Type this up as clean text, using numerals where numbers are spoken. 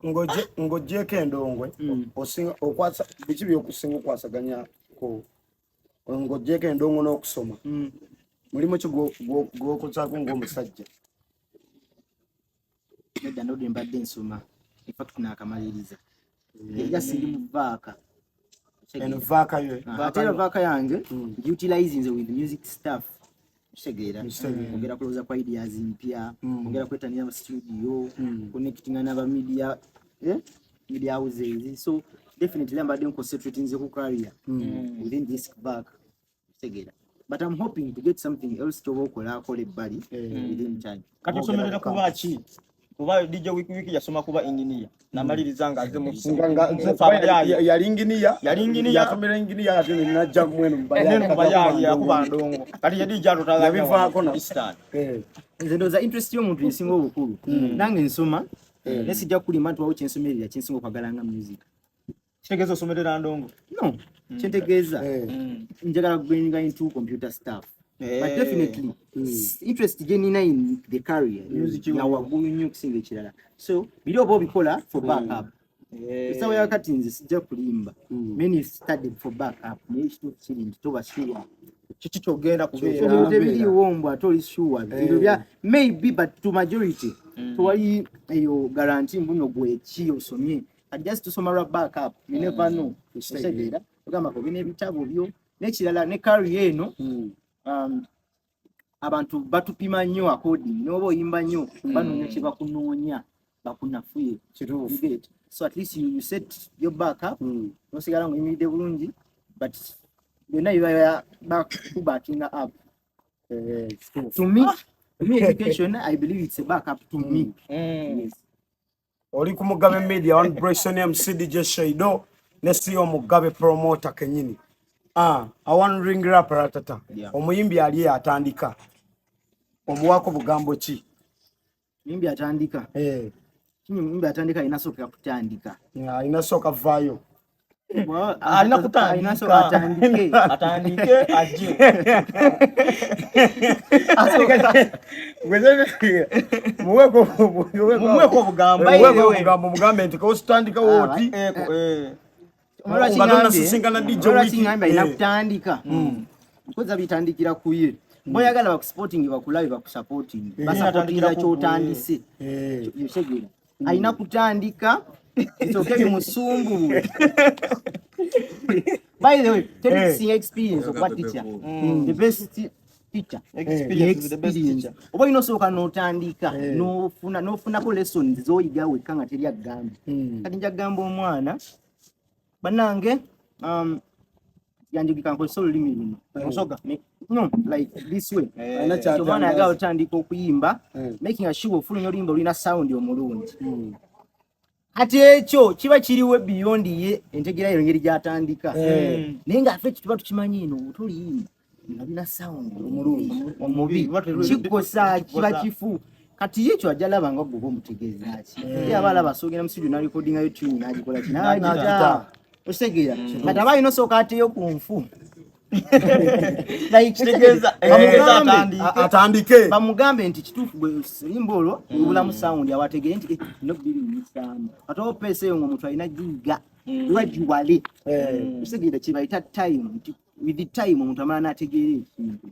Ng'oggyeko endongwe, osinga okwasa biki byokusinga okwasaganya ko ng'oggyeko endongo n'okusoma? Mulimu ki gw'okozaako ng'omusajja? Nedda, ndodde mbadde nsoma. In fact, nakamaliriza era siri mu vac. Eno vac yo? Ate era vac yange utilizinze with music stuff, kitegeera? Nkitegeera. Ongera kulowooza kwa ideas mpya, ongera kwetanira mu studio, connectinga n'aba media, media houses. So definitely mbadde nconcentratinze ku career within this vac, kitegeera? But I'm hoping to get something else kyoba okola akola ebbali within time. Kati osomerera kuba ki? Kuba DJ Wiki Wiki yasoma kuba engineer, namaliriza nga aze mu Nga yali inginiya. Yali engineer. Yasomera inginiya, ate najja mweno. Neno mubayayi yakuba ndongo. Kati ye DJ atotala. Yabivaako Eastern. Nze ndowooza interest y'omuntu esinga obukulu. Nange nsoma, naye sijja kulimba nti wawo kyensomerera kyensinga okwagala nga music. Kitegeeza osomerera ndongo? No, kyentegeeza, njagala kugenga into computer stuff, but definitely interest gye nina in the career Music. ya waggulu nnyo okusinga ekirala. So biri oba obikola for backup. Essaawa yakati nze sijja kulimba, many studied for backup, naye ekituufu kiri nti toba sure. Kiki kyogenda kubeera? Ebintu tebiriiwo mbw ate oli sure. Ebyo bya maybe, but to majority tewali eyo guarantee mbuno gweki osomye. Kati just tusoma lwa backup, you never know, otegeera? Ogamba kobi n'ebitabo byo n'ekirala ne career eno, abantu batupima nnyo according n'oba oyimba nnyo, banoonya kye bakunoonya bakunafuye. Kituufu. You get? So at least you set your backup, nosigala ng'oyimiridde bulungi, but byonna biba bakubackinga up. Kituufu. To me, education, I believe it's a backup to me. Yes. Oli ku Mugabe Media One, Bryson MC, DJ Shaido ne siyo Mugabe promoter kenyini. Ah, I ring rapper ratata. Omuyimbi ali atandika, omuwako bugambo ki? Muyimbi atandika? Muyimbi atandika alina sookera kutandika. Alina sooka vaayo. Alina kutandika. Alina sooka atandike. Atandike ajje. Muweko. Mumuweko obugambo. Muweko obugambo, mugambe nti kositandika wooti. Eko, eh. Nga tonasisinkana DJ Lwaki Wiki. ngambye alina kutandika? Nkoza bitandikira ku ye. Boyagala bakusupporting, bakulabe, bakusupporting, basupportinga Atandikira ku kyotandise. Yotegeera? Alina kutandika bisooke bimusumbulule. By the way, teri kisinga experience okuba teacher, the best teacher. Experience is the best Experience. teacher. Oba olina osooka n'otandika, n'ofuna n'ofunako lessons z'oyiga wekka nga teri agambye. Kati nja kugamba omwana bannange, yanjogeka nkozesa olulimi luno. Musoga. No, like this way. Alina So omwana ayagala kyatangaza. otandika okuyimba, making sure ofulumya oluyimba olulina sound omulungi. Kati ekyo kiba kiriwe beyond ye entegera yo engeri gy'atandika, naye ng'affe tuba tukimanyi eno otoluyimba nga lulina sound omulungi omubi kikosa, kiba kifu. Kati ye ekyo ajja alaba nga gwe oba omutegeeza ki. Ye aba alaba asoogera mu studio n'arecordingayo tune n'agikola ki, n'agita, okitegeera? Kati aba alina osooka ateyo ku nfu. Like, Kitegeeza bamugambe- atandike. Atandike. Bamugambe nti kituufu gwe oluyimba olwo lubulamu sound, awategere nti no birinyisaamu. Ate opeesa eyo ng'omuntu alina giyiga gradually, okitegeera? Kyebayita time, nti with the time omuntu amala n'ategeera ekintu.